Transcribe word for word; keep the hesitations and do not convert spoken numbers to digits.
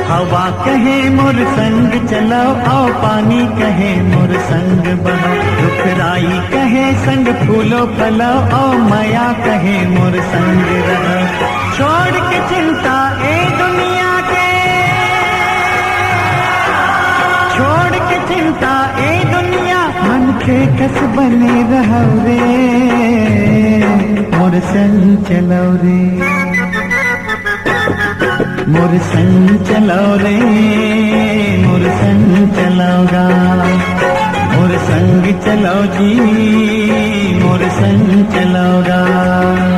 हवा कहे मोर संग चलो, अउ पानी कहे मोर संग बहो, रुखराई कहे संग फूलो फलो, अउ मया कहे मोर संग रहो। छोड़ के चिंता ए दुनिया के, छोड़ के चिंता ए दुनिया, मन के कस बने रहो रे, मोर संग चलो रे। मोर संग चलो रे, मोर संग चलो गा, मोर संग चलो जी, मोर संग चलो गा।